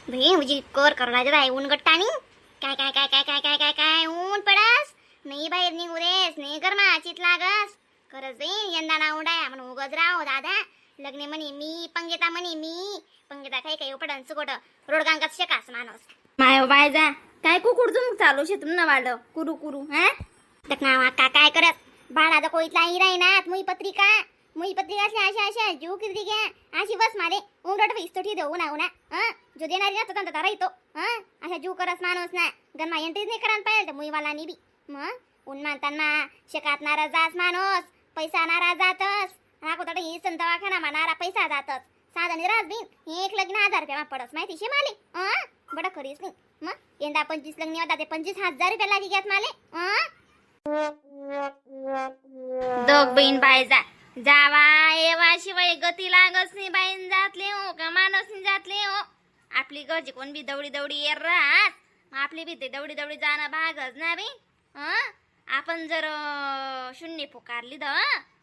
भाई उजी कोर करू राजा बाई ऊन गट्टानी काय काय काय काय काय काय काय काय ऊन पडस नाही बाहेर निघू देस नाही गरमा चित लागस. खरंच बाई यंदा ना उडाया म्हणून उगज राहो दादा. लग्न म्हणे मी पंगेता म्हणे मी पंगेता काही काही उपडन सुकोट रोडगांगात शेकास माणूस. माय बाय जा काय कुकुड तुम चालू शे तुम ना वाढ कुरू कुरू हा. दखना का काय करत भाडा तर कोईतला ही राहीनात मुई पत्रिका मुई पत्रिका असल्या अशा अशा जीव किती घ्या अशी बस मारे उंगट इस्तोठी देऊ ना उना हं जो देणारी ना तो तंता राहतो हं अशा जीव करस माणूस ना गनमा एंट्रीच नाही करायला पाहिजे मुईवाला बी. मग उन मानताना शेकात नाराज जास माणूस पैसा नाराज जातस राखो तडे ही संत दवाखाना मा नारा पैसा जातस साधा निराज बिन एक लग्न 1000 रुपया मा पडस माहिती शे माले हं बडं खरीच नाही. मग यंदा 25 लग्न होता ते 25,000 रुपया लागी घ्यात माले हं. दोघ बहीण बाय जा जावा येवा शिवाय गती लागस नाही बाईन जातले हो का माणूस नाही जातले हो. आपली गरजी कोण बी दौडी दौडी येर राहत मग आपली बी ते दौडी दौडी जाणं भागच ना बी हं. आपण जर शून्य पुकारली the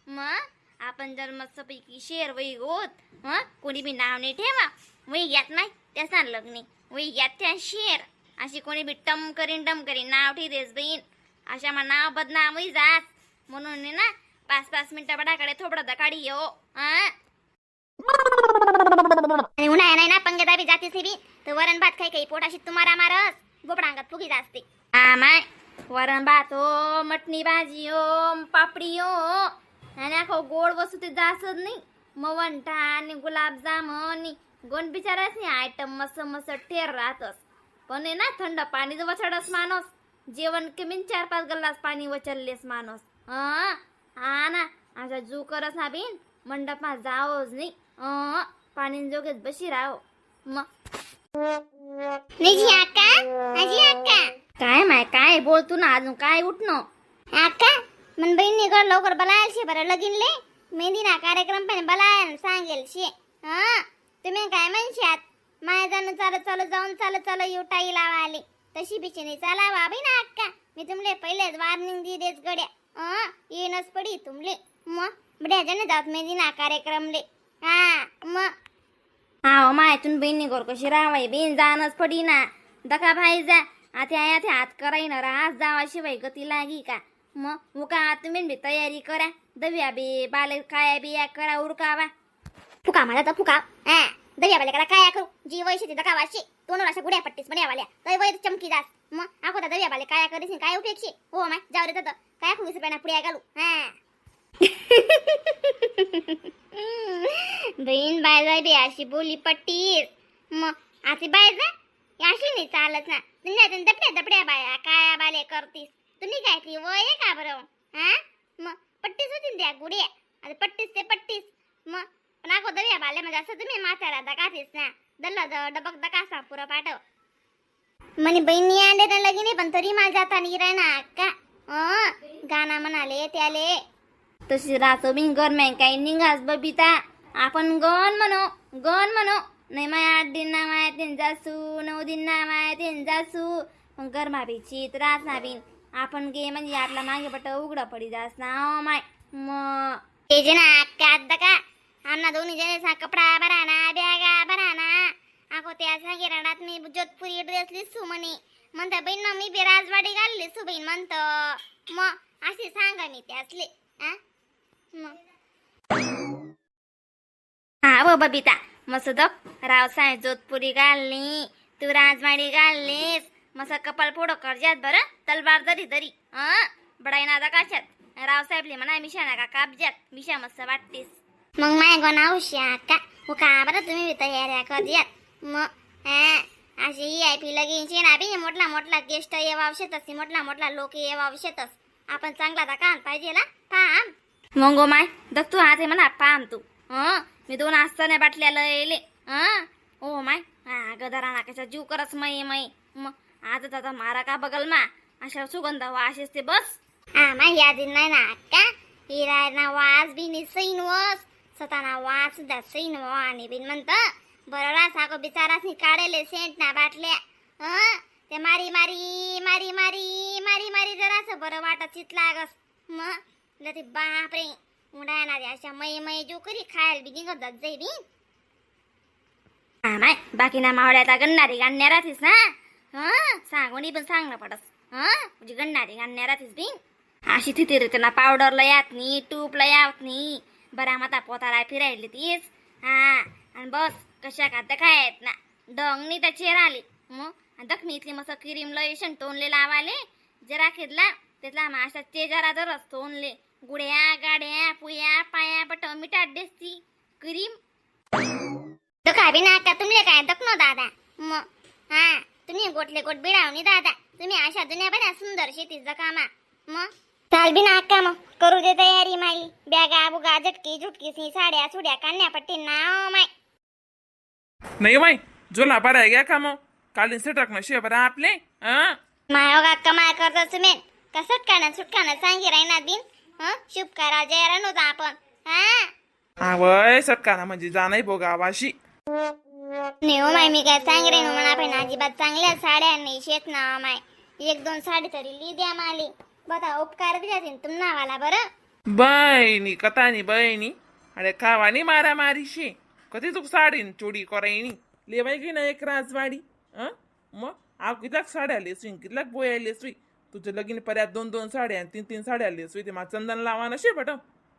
मग आपण जर मस्तपैकी शेर वही होत हं कोणी बी नाव नाही ठेवा वही घ्यात नाही त्याचा लग्न वही घ्यात त्या शेर अशी कोणी बी टम करीन टम करीन नाव ठेवतेस बहीण अशा मग नाव बदनामही जात म्हणून ना 5-5 मिनिटं बडाकडे थोबडा काढी येऊ हा. आणि उन्हाळ्या नाही ना पंगेता बी जातीस बी तर वरण भात खाई काही पोटाशी तुम्हाला मारस बोपडा अंगात फुगीच असते. हा माय वरण भात हो मटणी भाजी हो पापडी हो आणि अखो गोड वस्तू ते जास्त नाही मवंठा आणि गुलाबजाम आणि गोण बिचाराच नाही आयटम मस्त मस्त ठेर राहतस पण आहे ना थंड पाणी वचडस माणूस जेवण कमी 4-5 गल्लास पाणी वचललेस माणूस हा हा ना अशा जू करस ना बिन मंडपात जावोच नाही पाणी जोगेच बशी राहो मग. निजी अक्का आजी अक्का. काय माय काय बोलतो ना अजून काय उठणं? अक्का मन बहिणी घर लवकर बलायल शे बरं लगीनले मेहंदी ना कार्यक्रम पण बलायल सांगेल शे हा तुम्ही काय म्हणशात माया जाणं चालत चालत जाऊन चालत चालत येऊ टाई लावा आली तशी बिचनी चालावा बाई ना अक्का मी तुमले पहिलेच वॉर्निंग दी देस गड्या हं येणच पडी तुमले मग बड्या जण जात मेहंदी ना कार्यक्रमले हा मग. हा माय तुन बहिणी गोर कशी राहावाय बेन जाणच पडी ना दका भाई जा आता आया हात कराई ना रास जावा शिवाय गती लागी का मग उका तुम्ही बी तयारी करा दव्या बी बाले काय बिया करा उरकावा. फुका माझा तर फुका हा दर्यावाल्या करा काय करू जी वय शेती दका वाशी तोंड अशा गुड्या पट्टीस बड्यावाल्या तय वय चमकी जास मग अगोदर दर्यावाले काय करीस काय उपयोगशी हो माय जाऊ रे तर काय 20 रुपयाना पुढे घालू हा. बहीण बाय जाय बी अशी बोली पट्टीस मग अशी बाय जा अशी नाही चालत ना तुम्ही दपड्या दपड्या बाया काय बाले करतीस तुम्ही काय ती वय आहे का बरं हा मग पट्टीस होती ना त्या गुड्या आता पट्टीस ते पट्टीस मग पण अगोदर या बाले म्हणजे असं तुम्ही म्हातारा दकातीस ना दल्ला डबक दकासा पुरं पाठव म्हणे बहिणी आणले ना लगीने पण तरी माझ्या आता निराय ना अक्का अं, गाणं म्हणाले त्याले. तशी राहतो बिन गरम्या काही निघास बबिता आपण गण म्हणो गण म्हणो नाही माय 8 दिन ना माय तीन जासू 9 दिन ना माय तीन जासू पण गरमा बी चीत राहत ना बिन आपण गे म्हणजे आपला मागे पट उघडं पडी जास ना हो माय मग. ते जे ना अक्का आता का आमना दोन्ही जण कपडा भरा ना बॅगा भरा ना अगो त्या सांगे रडात मी जोधपुरी ड्रेस लिसू म्हणे म्हणता बहीण ना मी बी राजवाडी घालली सु बहीण म्हणत मग अशी सांगा मी त्यासले आ मग. हा व बबिता मस्त दप रावसाहेब जोधपुरी घालली तू राजवाडी घाललीस मस्त कपाल फोडो करजात बरं तलवार दरी दरी हं बडाई नादा काशात रावसाहेबले म्हणा मिशा नका कापजात मिशा मस्त वाटतीस. मग माय गोना हुश्या का हो का बरं तुम्ही बी तयाऱ्या करजात मग हा अशी ही I P लगीनची ना बी मोठला मोठला गेस्ट येवाव शेतस मोठला मोठला लोक येवाव शेतस आपण चांगला दाखा पाहिजे ना पाम. मग गो my दक तू हाते म्हणा पाम तू हं मी 2 आस्ताने बाटल्या लयले हं ओ my हा गदरा नाकाचा जीव करस मय मय मग आता दादा मारा का बगल मा अशा सुगंध वाशेस ते बस. हा माय यादी नाही ना अक्का हिरा ना वास बी नि सैन वस स्वतःना वास सुद्धा सैन व आणि बिन म्हणत बरं रास आगो बिचारासनी काढेले सेंट ना बाटल्या हं ते मारी मारी मारी मारी मारी मारी जरासं बरं वाटत चित लागस मग ते बापरे उडायना अशा मय मय जो करी खायला बी निघत जात जाई बी. हा माय, बाकी ना मावळ्यात गणणारी गाण्या राहतीस ना. हा, सांगून पण सांगणं पडस. हा, म्हणजे गणणारी गाण्या राहतीस बिन अशी तिथे रे. त्यांना पावडरला यात नाही, टूपला यात नाही. बरा माता पोताला फिरायली तीच. हा, आणि बस कशा का काय आहेत ना डोंग नाही त्या चेहरा आली मग. आणि दखमी इथली मस्त क्रीम लय तोंडले लावाले जरा खेदला त्यातला माशा चेजारा जरच तोंडले गुड्या गाड्या पुया पाया बट मिठात देसती क्रीम. दखा बी नाका तुमले काय दखनो दादा मग. हा, तुम्ही गोटले गोट बिडावणी दादा. तुम्ही अशा दुनिया बऱ्या सुंदर शेतीचा कामा मग. चाल बी नाका, मग करू दे तयारी माई. बॅगा बुगा झटकी झुटकी सी साड्या सुड्या काढण्या पट्टी नाव माय. नाही माई, जो लाभार आहे का मग काल टाकणं शे बरं आपले. हा. माय काका, माय करता तुम्ही का सुटकाना सुटकाना सांगी राहिना बिन. हं, शुभ करा जयरा नव्हता आपण. हा. हा वय, सटकाना म्हणजे जा नाही बो गावाशी. नाही हो माय, मी काय सांग रे म्हणा, पण अजिबात चांगल्या साड्या नाही शेत ना माय. एक दोन साडी तरी ली द्या माली, बघा उपकार दिल्या तुम नावाला बरं. बहिणी कथानी बहिणी, अरे खावानी मारा मारीशी कधी तू साडी न चोडी करायनी लेवाय की नाही एक राजवाडी. हं, मग आव कितलाक साड्या लेसवी, कितलाक बोया लेसवी. तुझं लगीन पर्यात दोन दोन साड्या आणि तीन तीन साड्या लेसवी. ते मा चंदन लावा नशे बट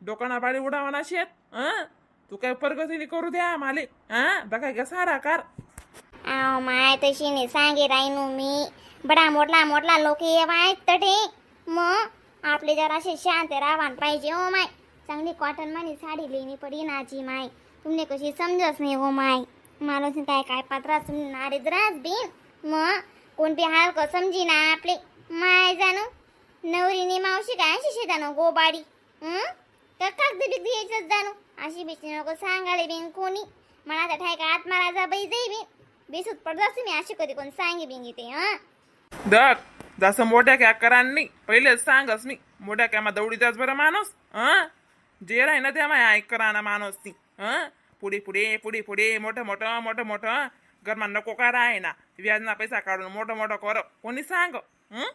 डोकाना बाडी उडावा नशेत. हं, तू काय परगतीने करू द्या माले. हा, बघा का सारा कार. आव माय, तशी नाही सांगे राहिनो मी. बडा मोठला मोठला लोक येवाय तठे. मग आपले जराशे शांत रावान पाहिजे हो माय. चांगली कॉटन मानी साडी लेणी पडी नाची माय. तुमने कशी समजत नाही हो माय. मला काय काय पात्रा नारेज रास बिन. मग कोण बी हलकं समजी ना आपले माय. जाणू नवरीने मावशी काय अशी शेतानो गोबाडी. हं, का कागदी बिगदी यायचंच जाणू. अशी बिचनी नको सांगाले बिन कोणी. मला तर ठाय का आत्माला जा बाई जाई बिन बेसूत पडत मी अशी कधी कोण सांगे बिंगी ते. हा. दक जसं मोठ्या क्या करांनी पहिलेच सांगस मी. मोठ्या कॅमा दौडी द्यास बरं माणूस. हं, जे राही ना त्या माय ऐक करा माणूस ती. हं, पुढे पुढे पुढे पुढे मोठं मोठं मोठं मोठं गरमा नको का राही ना. व्याजना पैसा काढून मोठं मोठं कर कोणी सांग. हं.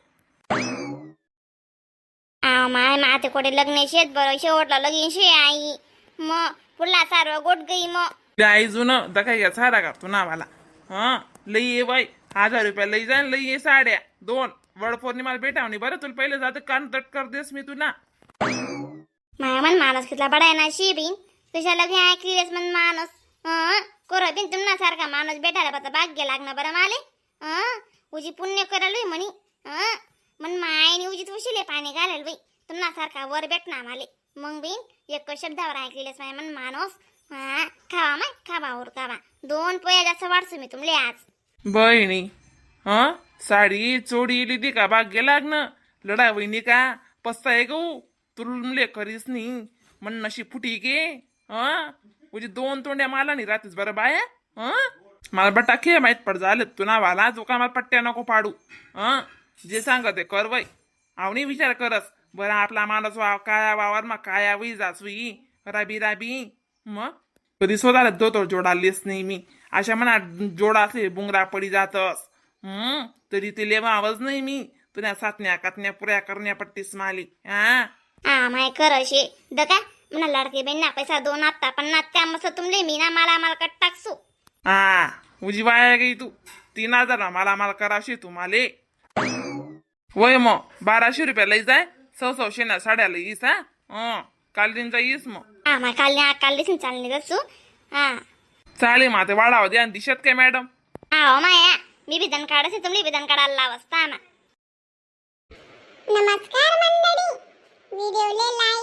आव माय, माते कोठे लग्न शेत बरं शेवटला लगीन शे आई. मग पुढला सारव गोट गई मग. ते आई जुनं दखाय घ्या सारा का तू नावाला. हं, लई ये बाई, 1000 रुपया लई जाईन. लई ये साड्या दोन वडफोरनी मला भेटावणी बरं. तुला पहिले जातं कान तटकर देस मी तुला. माय मन माणूस कितला बडाय ना शी बिन. तुझ्या लग्न ऐकलीस मन माणूस. हं, करो बिन तुम्हाला सारखा माणूस भेटायला पाहता भाग्य लागणं बरं माले. हं, उजी पुण्य करायला म्हणी. हं, मन मायने उजीत उशिले पाणी घालेल बाई. तुम्हाला सारखा वर भेटणार माले मग बिन. एक शब्दावर ऐकलेस माय मन माणूस. हा, खावा माय, खावा और खावा. दोन पोया जास्त वाढसू मी तुमले आज. बहिणी, हं, साडी चोडी लिदी का भाग्य लागणं लढा वहिनी का पस्ताय गो तुरले करीस नी मन नशी फुटी गे. हं, म्हणजे दोन तोंड्या मला नाही राहतेस बरं बाया. हं, मला बटा खे माहित पड झालं तू नावाला जो का मला पट्ट्या नको पाडू. हं, जे सांगत ते कर वय. आवनी विचार करस बरं आपला माणूस वाव काया वावर मग काया वही जासवी राबी राबी. मग कधी स्वतःला दोतो जोडा लेस नाही मी. अशा म्हणा जोडा असले बुंगरा पडी जातस. हम्म, तरी ते लेवा आवाज नाही मी तुला सातण्या कातण्या पुऱ्या करण्या पट्टीस माली. हा. हा माय, खरं शे दका म्हणा. लाडकी बहीण ना पैसा दोन आत्ता पन्नास त्या मस्त तुमले मी ना मला मला कट टाकसू. हा, उजी वाया गई तू. 3000 मला मला करावशी तू माले वय. मग 1200 रुपया लई जाय. सौ सौशे ना साड्या लई. हा, हं, काल दिन जाईस मग. हा माय, काल नाही, काल दिसून चालली जसू. हा. चालेल मग आता वाढावं द्या आणि दिशत काय मॅडम. हा हो माया, मी बिधन काढत तुमली बिधन काढायला लावसता ना. नमस्कार मंडळी, व्हिडिओले लाईक